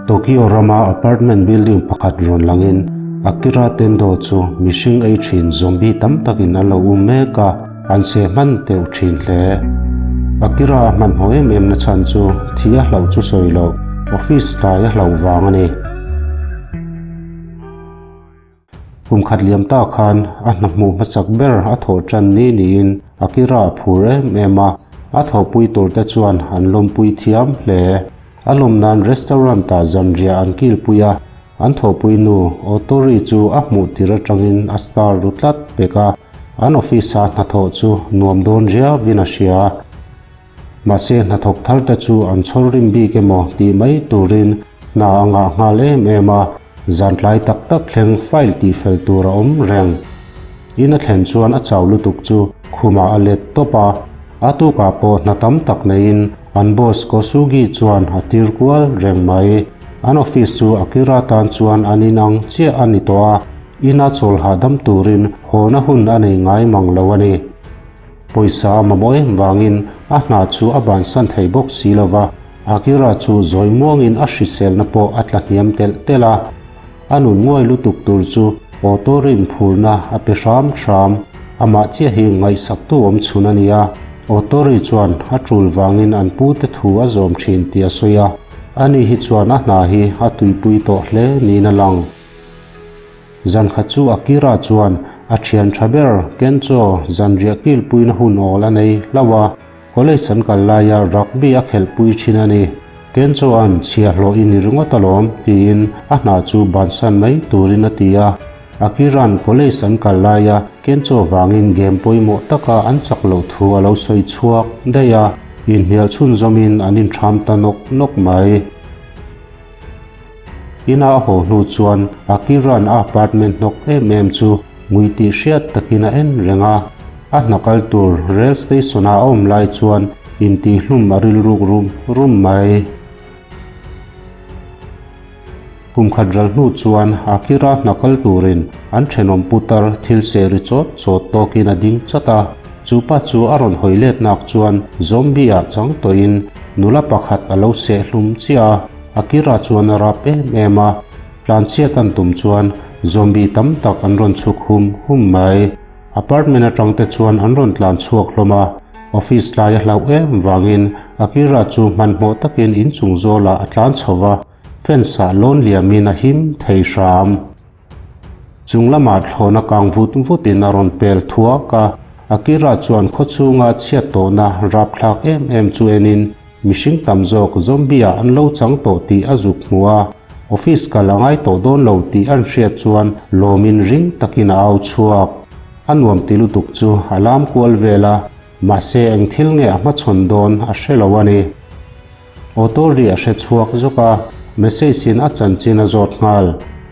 Tokyo rama apartment building pakhat rawn langin Akira Tendo chu mihring ei thin zombie tam takin an lo um mek a, an seh hman teuh thin hle. Akira a hmanhmawh em em na chhan chu thi a hlauh chu sawi loh, office tlai a hlauh vang a ni. Kum khat liam ta khan a hna hmuh hmasak ber a thawh tan ni niin Akira a phur em em a, a thawhpui tur te chuan an lawmpui thiam hle. A lawm nan restaurant ah zanriah an kilpui a, an thawhpui nu Otori chu a hmuh tir atangin a star ru tlat pek a, an office a hnathawh chu nuam dawn riauin a hria. Mahse hnathawk thar te chu an chhawr rim bik emaw tih mai turin hna a ngah nghal em em a, zantlai tak tak thleng file tih fel tur a awm reng. In a thlen chuan a chau lutuk chu khumah a let tawp a, a tukah pawh hna tam tak neiin an boss Kosugi chuan a tir kual reng mai. An office chu Akira tan chuan an inang chiah a ni tawh a, ina chawl hahdam turin hawna hun a nei ngai mang lo a ni. Pawisa a mamawh em vangin a hna chu a bansan thei bawk si lo va, Akira chu zawi muangin a hriselna pawh a tla hniam telh telh a. A nun nguai lutuk tur chu auto rin phurna a pe hram hram. Amah chiah hi ngaihsaktu awm chhun a ni a, auto ri chuan a tul vangin an pute thu a zawm thin tih a sawi a, ani hi chuan a hna hi a tuipui tawh hle niin a lang. Zan khat chu Akira chuan a thian tha ber Kencho zanriah kilpuina hun awl a nei hlauh a, college an kal laia rugby a khelhpui thin a ni. Kencho an chhiahhlawh i ni ringawt alawm tiin a hna chu bansan mai turin a ti a. Akira'n college an kal laia Kencho vangin game pawimawh taka an chak loh thu a lo sawi chhuak daih a, inhnial chhunzawmin an intham ta nawk nawk mai. Ina a haw hnu chuan Akira'n a apartment hnawk em em chu ngui tih hriat takin a en reng a. A hna kal tur rail station-a a awm lai chuan intihhlum a rilruk rum rum mai. Kum khat ral hnu chuan Akira hna kal turin an thenawm putar thil seh ri chawt chawt tawkin a ding chat a. Chu pa chu a rawn hawi let nak chuan zombie-ah chang tawhin nula pakhat a lo seh hlum chiah a. Akira chuan a rap em em a, tlanchhiat an tum chuan zombie tam tak an rawn chhuk hum hum mai. Apartment atang te chuan an rawn tlan chhuak hlawm a, office lai a hlauh em vangin Akira chu hmanhmawh takin inchung zawlah a tlan chho va, fence ah lawn liamin a him thei hram. Chung lamah thlawna kang vut vutin a rawn pel thuak a, Akira chuan khawchhunga chhiat tawhna rapthlak em em chu enin mihring tam zawk zombie-ah an lo chang tawh tih a zuk hmu a, office kal a ngai tawh dawn lo tih an hriat chuan lawmin ring takin a au chhuak. A nuam ti lutuk chu a lam kual vel a, mahse eng thil nge a hmachhawn dawn a hre lo a ni. Auto ri a hre chhuak zawk a, message in a chanchin a zawt nghal.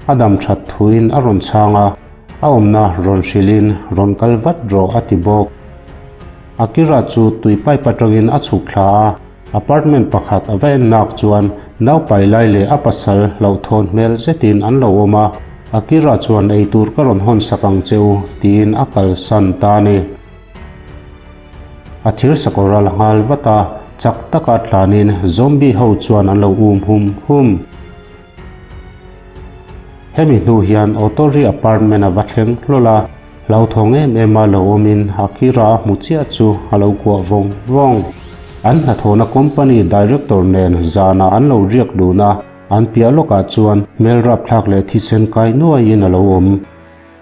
A dam that thuin a rawn chhang a, a awmna rawn hrilhin rawn kal vat rawh a ti bawk. Akira chu tui pipe atangin a chhuk thla a, apartment pakhat a va en nak chuan naupai lai leh a pasal hlauhthawn hmel zetin an lo awm a, Akira chuan eitur ka rawn hawn sak ang che u tiin a kalsan ta a ni. A thir sakawr a la nghal vat a, chak taka tlanin zombie ho chuan an lo um hum hum. Hemi hnu hian Otori apartment a va thleng hlawl a, hlauthawng em em a lo awmin Akira a hmu chiah chu a lo kuah vawng vawng. An hnathawhna company director nen zanah an lo riak dun a, an piah lawkah chuan hmel rapthlak leh thisen kai nuaiin a lo awm.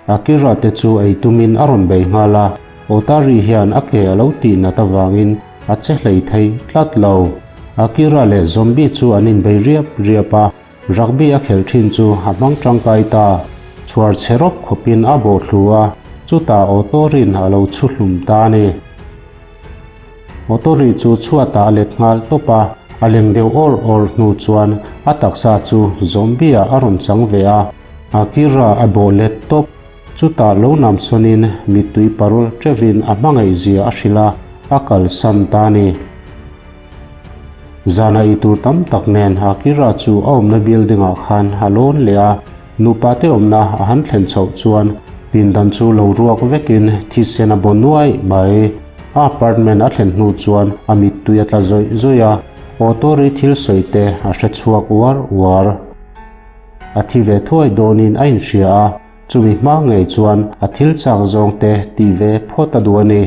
Akira te chu ei tumin a rawn bei nghal a, Otari hian a ke a lo tih nat avangin a che hlei thei tlat lo. Akira leh Zombie chu an inbei riap riap a, rugby a khelh thin chu a hmang tangkai ta. Chhuar chhe rawp khawpin a bawh thlu a, chutah Otorin a lo chhu hlum ta a ni. Otori chu chhuatah a let nghal tawp a, a leng deuh awr awr hnu chuan a taksa chu Zombie-ah a rawn chang ve a. Akira a bawh let tawp. Chutah lo nam sawnin mittui parul teuhin a hmangaihzia a hrilh a, a kalsan ta a ni. Zana ei tur tam tak nen Akira chu a awmna building ah khan a lawn leh a, nupa te awmna a han thlen chhoh chuan pindan chu lo ruak vekin thisen a baw nuai mai. A apartment a thlen hnu chuan a mittui a tla zawih zawih a, Otori thil sawi te a hre chhuak uar uar. A thi ve thuai dawnin a inhria a, chumi hma ngei chuan a thil chak zawng te tih ve phawt a duh a ni.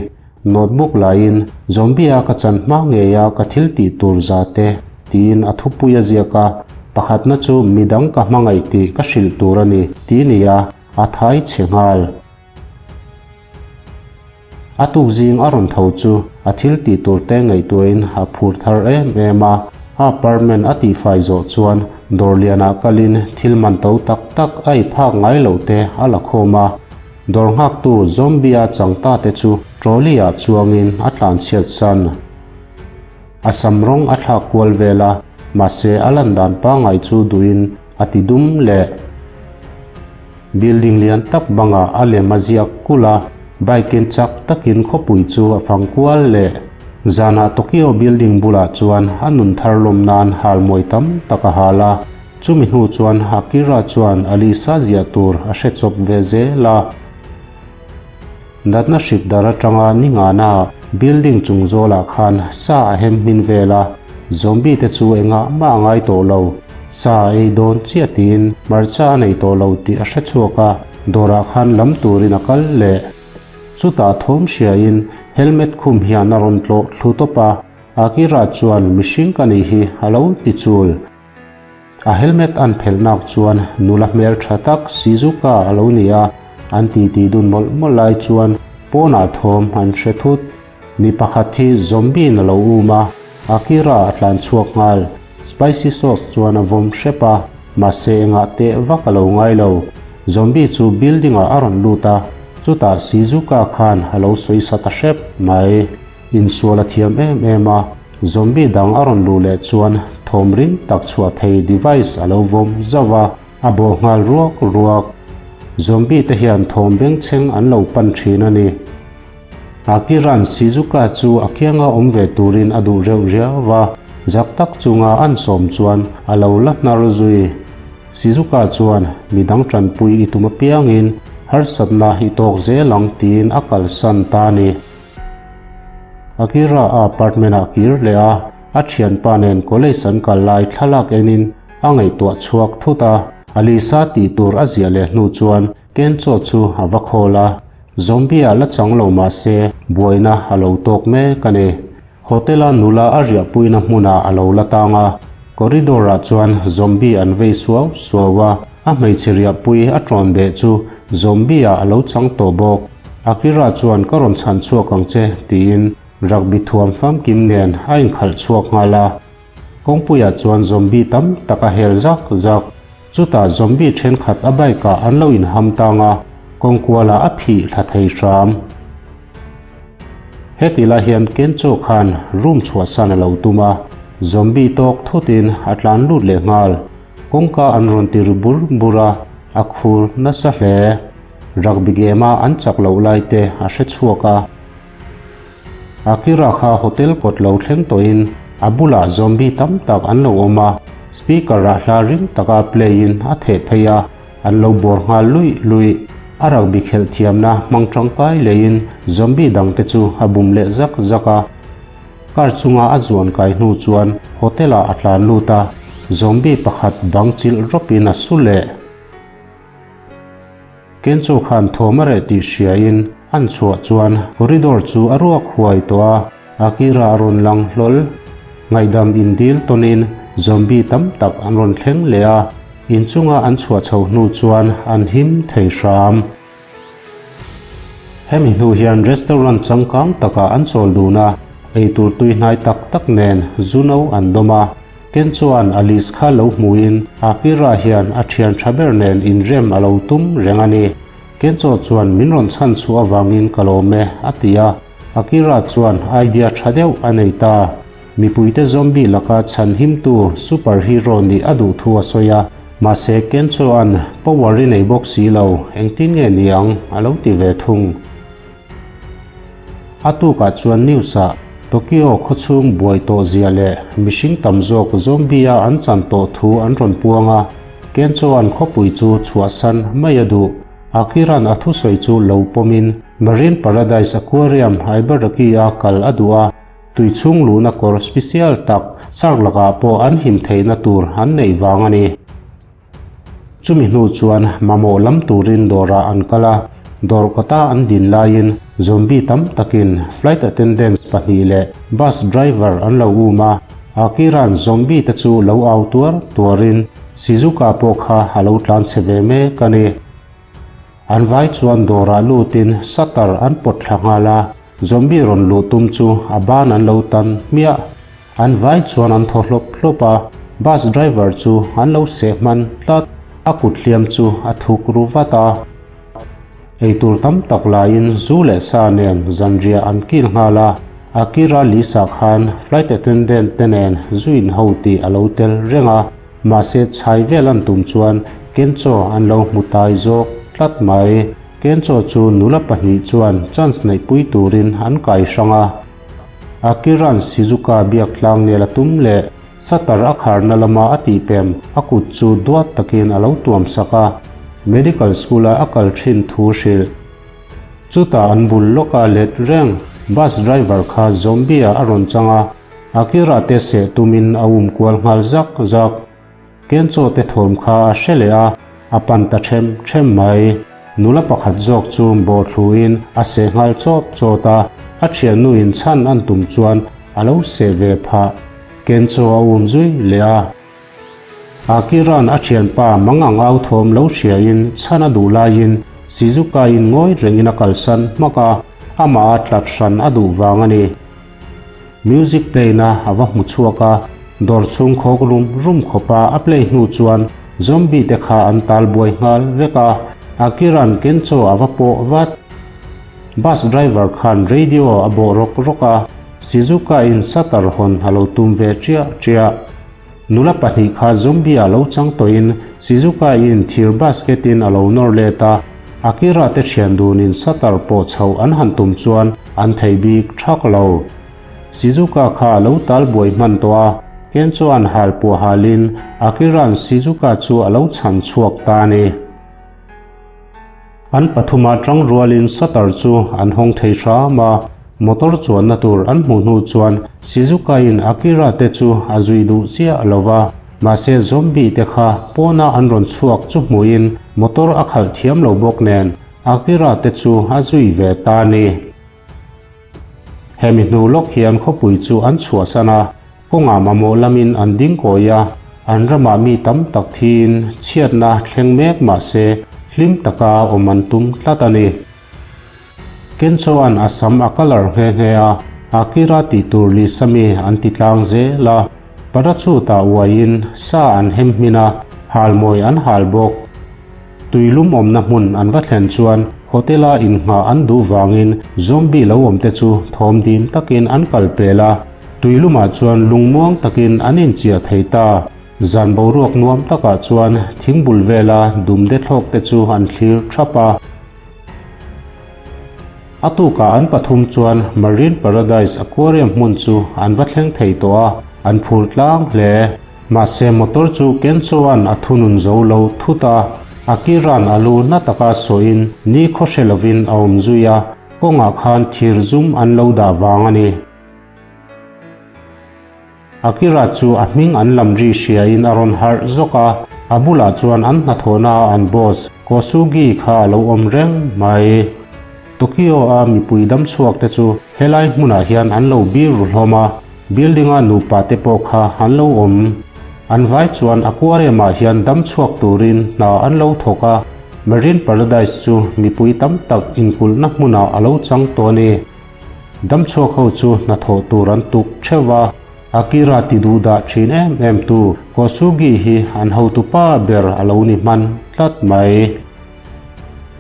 Notebook laiin Zombie-a ka chan hma ngeia ka thil tih tur za te tiin a thupui a ziak a, pakhatna chu midang ka hmangaih tih ka hrilh tur a ni tih ni a, a thai chhe nghal. A tuk zing a rawn tho chu a thil tih tur te ngaihtuahin a phur thar em em a, a apartment a tihfai zawh chuan dawr lianah kalin thil man to tak tak a i phak ngai loh te a la khawm a. Dawr nghaktu Zombie-a chang ta te chu trolley-ah chuangin a tlanchhiat san. A sam rawng a thlak kual vel a, mahse a lan dan pangngai chu duhin a ti dum leh. Building lian tak bangah a lem a ziak kulh a, bike-in chak takin khawpui chu a fang kual leh. Zanah Tokyo building bulah chuan a nun thar lawm nan halmawi tam tak a hal a. Chumi hnu chuan Akira chuan Alisa ziah tur a hre chawp ve zel a. Natna hrik dar atanga ni ngana building chung zawlah khan sa a hem hmin vel a, zombie te chu engah mah a ngai tawh lo. Sa a ei dawn chiah tiin hmarcha a nei tawh lo tih a hre chhuak a, dawrah khan lam turin a kal leh. Chutah thawm hriain helmet khum hian a rawn tlawh thlu tawp a, Akira chuan mihring ka nih hi a lo ti chul. A helmet an phelh nak chuan nula hmel tha tak Shizuka a lo ni a, an titi dun mawlh mawlh lai chuan pawnah thawm an hre thut. Mi pakhat hi zombie in a lo um a, Akira a tlan chhuak nghal. Spicy sauce chuan a vawm hrep a, mahse engah teh vak a lo ngai lo. Zombie chu building ah a rawn lut a, chutah Shizuka khan a lo sawi sa ta hrep mai. Insual a thiam em em a, zombie dang a rawn luh leh chuan thawm ring tak chhuah thei device a lo vawm zauh a, a bawh nghal ruak ruak. Zombie te hian thawm bengchheng an lo pan thin a ni. Akira'n Shizuka chu a kianga awm ve turin a duh reuh riau a, zak tak chunga an sawm chuan a lo la hnar zui. Shizuka chuan midang tanpui i tum apiangin harsatna i tawk zel ang tiin a kalsan ta a ni. Akira a apartment ah kir leh a, a thianpa nen college an kal lai thlalak enin a ngaihtuah chhuak thut a. Alisa tih tur a ziah leh hnu chuan Kencho chu a va khawl a, zombie ah la chang lo mah se buaina a lo tawk mek a ni. Hotel a nula a riahpuina hmunah a lo la tang a, corridor ah chuan zombie an vei suau suau a, a hmeichhe riahpui a tawn beh chu zombie ah a lo chang tawh bawk. Akira chuan ka rawn chhan chhuak ang che tiin rugby thuam famkim nen a inkhalh chhuak nghal a. Kawngpuiah chuan zombie tam tak a hel zak zak. Chutah zombie thenkhat a bike ah an lo inham tang a, kawngkualah a phih thla thei hram. Heti lai hian Kencho khan room chhuahsan a lo tum a, zombie tawk thutin a tlan lut leh nghal. Kawngka an rawn ti ri bur bur a, a khur nasa hle. Rugby game a an chak loh lai te a hre chhuak a. Akira kha hotel kawt lo thleng tawhin a bulah zombie tam tak an lo awm a, speaker ah hla ring taka play in a theh phei a, an lo bawr nghal luih luih. A rugby khelh thiamna hmang tangkai leiin zombie dang te chu a bum leh zak zak a. Car chunga a zuan kai hnu chuan hotel ah a tlan lut a, zombie pakhat bang chilh rawp in a su leh. Kencho khan thawm a reh tih hriain an chhuah chuan corridor chu a ruak huai tawh a, Akira a rawn lang hlawl. Ngaihdam indil tawnin zombie tam tak an rawn thleng leh a, inchunga an chhuah chho hnu chuan an him thei hram. Hemi hnu hian restaurant changkang takah an chawl dun a, eitur tuihnai tak tak nen zu no an dawm a. Ken chuan Alice kha lo hmuin Akira hian a thian tha ber nen inrem a lo tum reng a ni. Kencho chuan min rawn chhan chhuah avangin ka lawm e a ti a, Akira chuan idea tha deuh a nei ta. Mipuite zombie laka chhan himtu super hero nih a duh thu a sawi a, mahse Kencho-a'n power i nei bawk si lo, engtin nge ni ang a lo ti ve thung. A tukah chuan news-ah Tokyo khawchhung buai tawh zia leh mihring tam zawk zombie-a an chan tawh thu an rawn puang a, Kencho-a'n khawpui chu chhuahsan mai a duh. Akira'n a thusawi chu lo pawmin. Marine Paradise Aquarium Ibaraki-a kal a duh a, tui chhung luhna kawr special tak shark lakah pawh an him theihna tur an neih vang a ni. Chumi hnu chuan mamawh lam turin dawrah an kal a, dawr kawta an din laiin zombie tam takin flight attendants pahnih leh bus driver an lo um a, Akira'n zombie te chu lo au tuar tuarin Shizuka pawh kha a lo tlan chhe ve mek a ni. An vai chuan dawrah lutin shutter an pawt thla nghal a, Zombie rawn luh tum chu a ban an lo tan hmiah. An vai chuan an thaw hlawp hlawp a, bus driver chu an lo seh hman tlat. A kut hliam chu a thuk ru vat a. Eitur tam tak laiin zu leh sa nen zanriah an kil nghal a, Akira Lisa khan flight attendant te nen zu in ho tih a lo tel reng a, mahse chhai vel an tum chuan Kencho an lo hmu tai zawk tlat mai. Kencho chu nula pahnih chuan chance neihpui turin an kai hrang a. Akira'n Shizuka biak tlang nel a tum leh shutter a kharna lama a tihpem a kut chu duat takin a lo tuam sak a, medical school-a a kal thin thu hrilh. Chutah an bul lawka let reng bus driver kha zombie-ah a rawn chang a, Akira te seh tumin a um kual nghal zak zak. Kencho te thawm kha a hre leh a, a pan ta ṭhem ṭhem mai. Nula pakhat zawk chu bawhthluin a seh nghal chawt chawt a, a ṭhiannu in chhan an tum chuan a lo seh ve phah. Kencho a um zui leh a. Akira'n a ṭhianpa mangang au thawm lo hriain chhan a duh laiin Shizuka-in ngawi rengin a kalsan hmak a, amah a tlat hran a duh vang a ni. Music play na a va hmu chhuak a, dawr chhung khawk rum rum khawp a a play hnu chuan zombie te kha an tal buai nghal vek a, Akira'n Kencho a va pawh vat. Bus driver khan radio a bawh rawk rawk a, Shizuka in shutter hawn a lo tum ve chiah chiah. Nula pahnih kha zombie ah lo chang tawhin Shizuka in thir basket in a lo nawr let a, Akira te thian dunin shutter pawh chhoh an han tum chuan an thei bik thak lo. Shizuka kha a lo tal buai hman tawh a, Ken chuan hal puah halin Akira'n Shizuka chu a lo chhan chhuak ta a ni. An pathuma tang rualin shutter chu an hawng thei hram a, motor chuanna tur an hmuh hnu chuan Shizuka-in Akira te chu a zui duh chiah lo va, mahse zombie te kha pawna an rawn chhuak chu hmuhin motor a khalh thiam lo bawk nen Akira te chu a zui ve ta a ni. Hemi hnu lawk hian khawpui chu an chhuahsan a, kawngah mamawh lamin an ding kawi a, an ramah mi tam tak thiin chhiatna thleng mek mah se hlim taka awm an tum tlat a ni. Kenchoan a sam a colour nghe nghe a, Akira tih tur Lisami an ti tlang zel a, parachute-ah uaiin sa an hem hmin a, halmawi an hal bawk. Tui lum awmna hmun an va thlen chuan hotel-a innghah an duh vangin zombie lo awmte chu thawm dim takin an kal pel a, tui lumah chuan lungmuang takin an inchiah thei ta. Zan boruak nuam takah chuan thingbul vela dumde thlawk te chu an thlir thap a. A tukah an pathum chuan Marine Paradise Aquarium hmun chu an va thleng thei tawh a, an phur tlang hle. Mahse motor chu Kenchoan a thunun zo lo thut a, Akira'n a lu na taka sawiin ni khaw hre lovin a awm zui a, kawngah khan thir zum an lo dah vang a ni. Akira chu a hming an lam ri hriain a rawn harh zawk a, a bulah chuan an hnathawhna an boss Kosugi kha a lo awm reng mai. Tokyo-a mipui dam chhuak te chu helai hmunah hian an lo bir ru hlawm a, building-a nupa te pawh kha an lo awm. An vai chuan aquarium-ah hian dam chhuak turin hna an lo thawk a, Marine Paradise chu mipui tam tak inkulhna hmunah a lo chang tawh a ni. Damchhuak ho chu hnathawh tur an tuk theuh va, Akira ti duh dah thin em em tu Kosugi hi an hotu pa ber a lo ni hman tlat mai.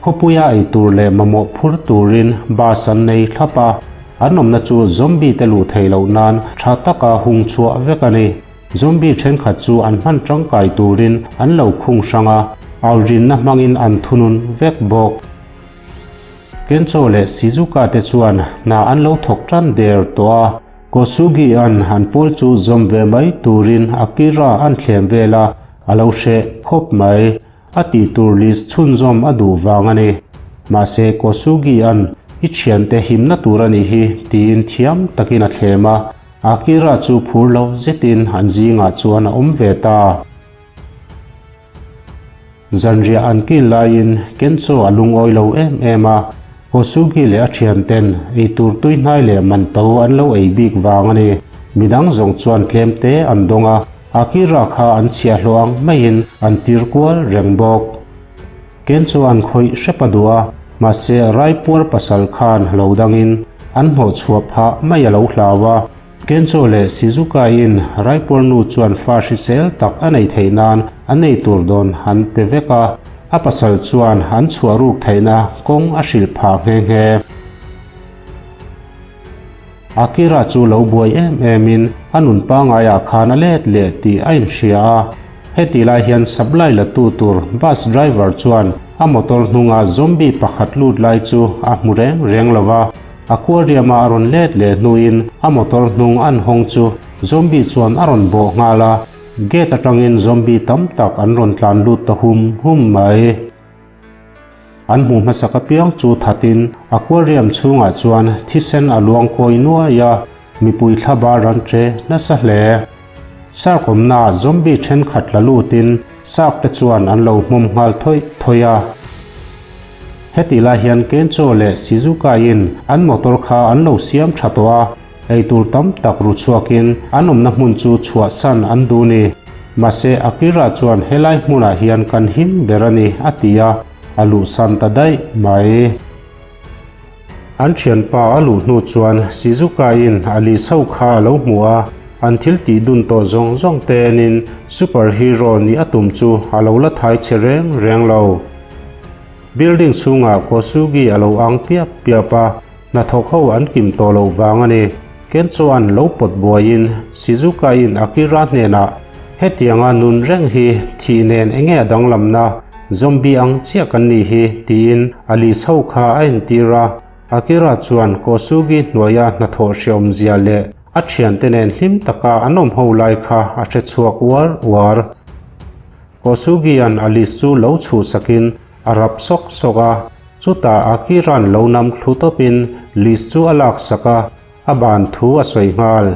Khawpuia ei tur leh mamawh phur turin bus an nei thlap a, an awmna chu zombie te luh theih loh nan tha taka hung chhuah vek a ni. Zombie thenkhat chu an hman tangkai turin an lo khung hrang a, aurinna hmangin an thunun vek bawk. Kencho leh Shizuka te chuan hna an lo thawk tan der tawh a, Kosugi-a'n an pawl chu zawm ve mai turin Akira an thlem vel a, a lo hreh khawp mai. A tih tur list chhunzawm a duh vang a ni. Mahse Kosugi-a'n I thiante himna tur a nih hi, tiin thiam takin a thlem a. Akira chu phur lo zetin an zingah chuan a awm ve ta. Zanriah an kil laiin Kencho a lungawi lo em em a, Kosugi leh a thianten eitur tui hnai leh man to an lo ei bik vang a ni. Midang zawng chuan tlem te an dawng a, Akira kha an chhiahhlawh ang maiin an tir kual reng bawk. Kencho an khawih hrep a duh a, mahse Raipuar pasal khan lo dangin an hnawhchhuah phah mai a lo hlau a. Kencho leh Shizuka-in Raipur nu chuan fa hrisel tak a neih theih nan an ei tur dawn an pe vek a, a pasal chuan an chhuah ruk theihna kawng a hrilh phah nghe nghe. Akira chu lo buai em emin a nun pangaiah khan a let leh tih a inhria a, heti lai hian supply la tu tur bus driver chuan a motor hnunga zombie pakhat lut lai chu a hmu reng reng lo va. Aquarium a rawn let leh hnuin a motor hnung an hawng chu zombie chuan a rawn bawh nghal a, gate atangin zombie tam tak an rawn tlan lut ta hum hum mai. An hmuh hmasak apiang chu thatin aquarium chhungah chuan thisen a luang kawi nuai a, mipui thla bar an che nasa hle. Shark awmnaah zombie thenkhat la lutin shark te chuan an lo hmawm nghal thawih thawih a. Heti lai hian Kencho leh Shizuka-in an motor kha an lo siam tha tawh a, eitur tam tak ru chhuakin an awmna hmun chu chhuahsan an duh ni. Mahse Akira chuan helai hmunah hian kan him ber a ni a ti a, a luhsan ta daih mai. An thianpa a luh hnu chuan Shizuka-in a li chho kha a lo hmu a, an thil tih dun tawh zawng zawng te enin super hero nih a tum chu a lo la thai che reng reng lo. Building chhungah Kosugi a lo ang piap piap a, hnathawk ho an kim tawh loh vang a ni. Ken chuan lo pawt buaiin Shizuka-in Akira hnenah, Hetianga nun reng hi thih nen enge a danglamna, zombie ang chiah kan nih hi, tiin a li chho kha a entir a. Akira chuan Kosugi hnuaia hnathawh hreawmzia leh a thiante nen hlim taka an awm ho lai kha a hre chhuak uar uar. Kosugian a list chu lo chhuhsakin a rap sawk sawk a, chutah Akira'n lo nam thlu tawpin list chu a laksak a, a ban thu a sawi nghal.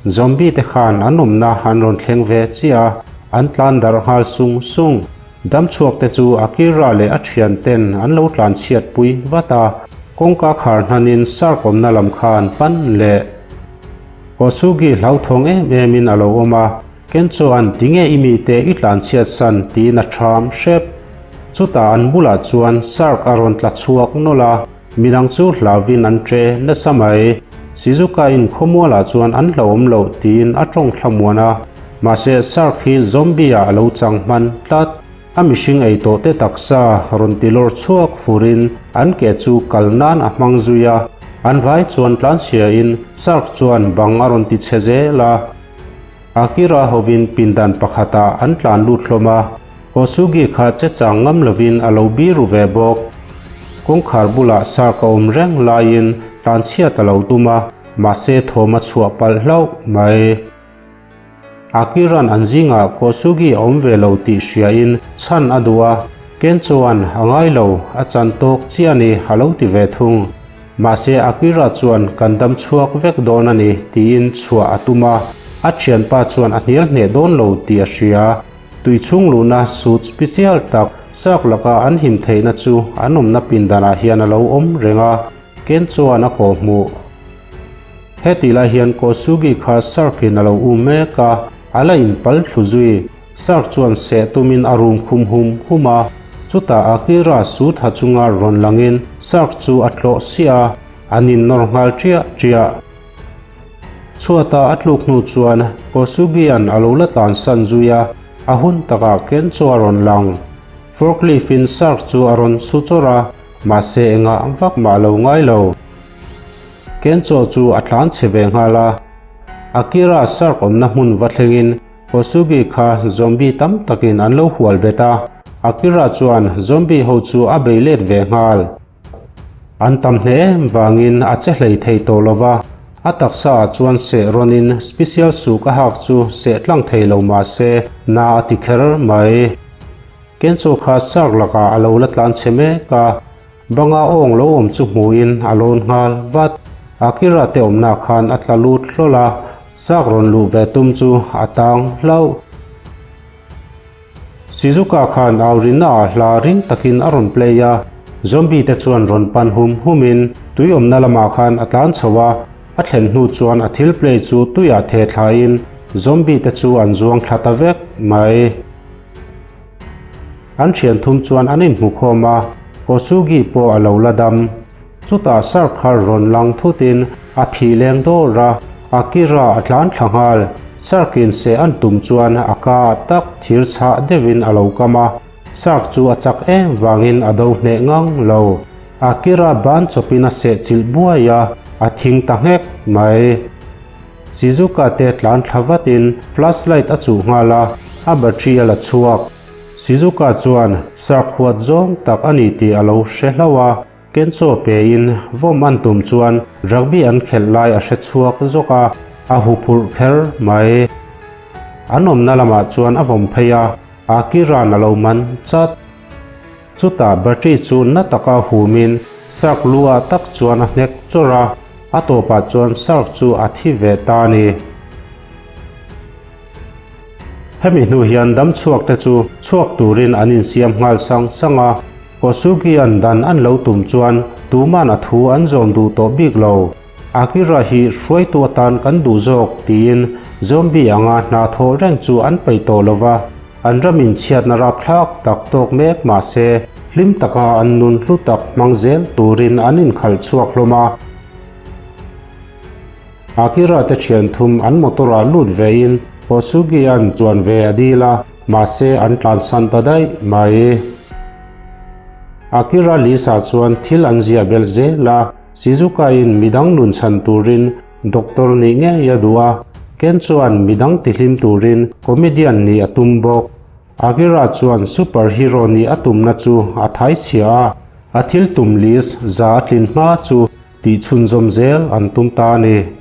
Zombie te khan an awmna an rawn thleng ve chiah a, an tlan darh nghal sung sung. Damchhuak te chu Akira leh a thian ten an lo tlan chhiat pui vat a, kawngka khar hnanin shark awmna lam kha an pan leh. Kosugi hlauthawng em emin a lo awm a, Ken chuan tinge i mite i tlanchhiat san tiin a ṭham hrep. Chutah an bulah chuan shark a rawn tla chhuak nawlh a, midang chu hlauvin an ṭe nasa mai. Shizuka in khawmualah chuan an hlauhawm loh tiin a ṭawng thlamuan a, mahse shark hi zombie ah a lo chang hman tlat. A mihring ei tawh te taksa rawn ti lawr chhuak furin an ke chu kal nan a hmang zui a, an vai chuan tlanchhia in shark chuan bang a rawn ti chhe zel a. Akira hovin pindan pakhatah an tlan lut hlawm a, Kosugi kha che chang ngam lovin a lo biru ve bawk. Kawngkhar bulah shark a awm reng laiin tlanchhiat a lo tum a, mahse thawm a chhuah palh hlauh mai. Akira'n an zingah Kosugi a awm ve lo tih hriain chhan a duh a, Ken chuan a ngai lo, a chan tawk chiah a ni a lo ti ve thung. Mahse Akira chuan kan dam chhuak vek dawn a ni tiin chhuah a tum a, a thianpa chuan a hnial hneh dawn lo tih a hria. Tui chhung luhna suit special tak shark laka an him theihna chu an awmna pindanah hian a lo awm reng a, Ken chuan a kawh hmuh. Hetih lai hian Kosugi kha shark in a lo um mek a, a la inpal thlu zui. Shark chuan seh tumin a rum khum hum hum a, chutah Akira su tha chunga rawn langin Shark chu a tlawh siah a, an innawr nghal ṭiah ṭiah. Chhuata a tluk hnu chuan Kosugian a lo la tlansan zui a, a hun takah Ken chu a rawn lang. Forklift-in Shark chu a rawn su chawrh a, mahse engah vak mah lo ngai lo. Kencho chu a tlan chhe ve nghal a, Akira Shark awmna hmun va thlengin Kosugi kha zombie tam takin an lo hual bet a, Akira chuan zombie ho chu a bei let ve nghal. An tam hneh em vangin a che hlei thei tawh lo va, a taksa ah chuan seh rawnin special suk a hak chu seh tlang thei lo mah se na a ti kher mai. Kencho kha shark lakah a lo la tlan chhe mek a. Banga awng lo awm chu hmuin a lawn nghal vat. Akira te awmna khan a tla lut hlawl a, Shark rawn luh ve tum chu a tang hlauh. Shizuka khan au rinna ah hla ring takin a rawn play a, zombie te chuan rawn pan hum hum in tui awmna lamah khan a tlan chho a, a thlen hnu chuan a thil play chu tuiah theh thla in zombie te chu an zuang thla ta vek mai. An thian thum chuan an inhmu khawm a, Kosugi pawh a lo la dam. Chutah shark kha rawn lang thutin a phih leng dawr a, Akira a tlan thla nghal. Shark in seh an tum chuan a ka ah tak thir chhah deuhin a lo kam a, shark chu a chak em vangin a do hneh ngang lo. Akira ban chawpin a seh chilh buai a, a thing ta nghek mai. Shizuka te tlan thla vatin flashlight a chuh nghal a, a battery a la chhuak. Shizuka chuan shark huat zawng tak a ni tih a lo hre hlauh a. Kenchaw pein vawm an tum chuan rugby an khelh lai a hre chhuak zawk a, a huphurh kher mai. An awmna lamah chuan a vawm phei a, Akira'n a lo man chat. Chutah battery chu na taka humin shark lu ah tak chuan a hnek chawrh a, a tawpah chuan shark chu a thi ve ta a ni. Hemi hnu hian dam chhuak te chu chhuak turin an insiam nghal sang sang a, Kosugi-a'n dan an lo tum chuan tuman a thu an zawm duh tawh bik lo. Akira hi hruaitu atan kan duh zawk tiin zombie anga hna thawh reng chu an peih tawh lo va, an ram inchhiatna rapthlak tak tawk mek mah se hlim taka an nun hlu tak hmang zel turin an inkhalh chhuak hlawm a. Akira te thian thum an motor ah lut ve in Kosugi an chuan ve a dil a, mahse an tlansan ta daih mai. Akira Lisa chuan thil an ziah belh zel a, Shizuka in midang nun chhan turin doctor nih ngei a duh a, Ken chuan midang tihlim turin comedian nih a tum bawk. Akira chuan superhero nih a tumna chu a thai chhia a, a thil tum list za a tlin hma chu Tih chhunzawm zel an tum ta a ni.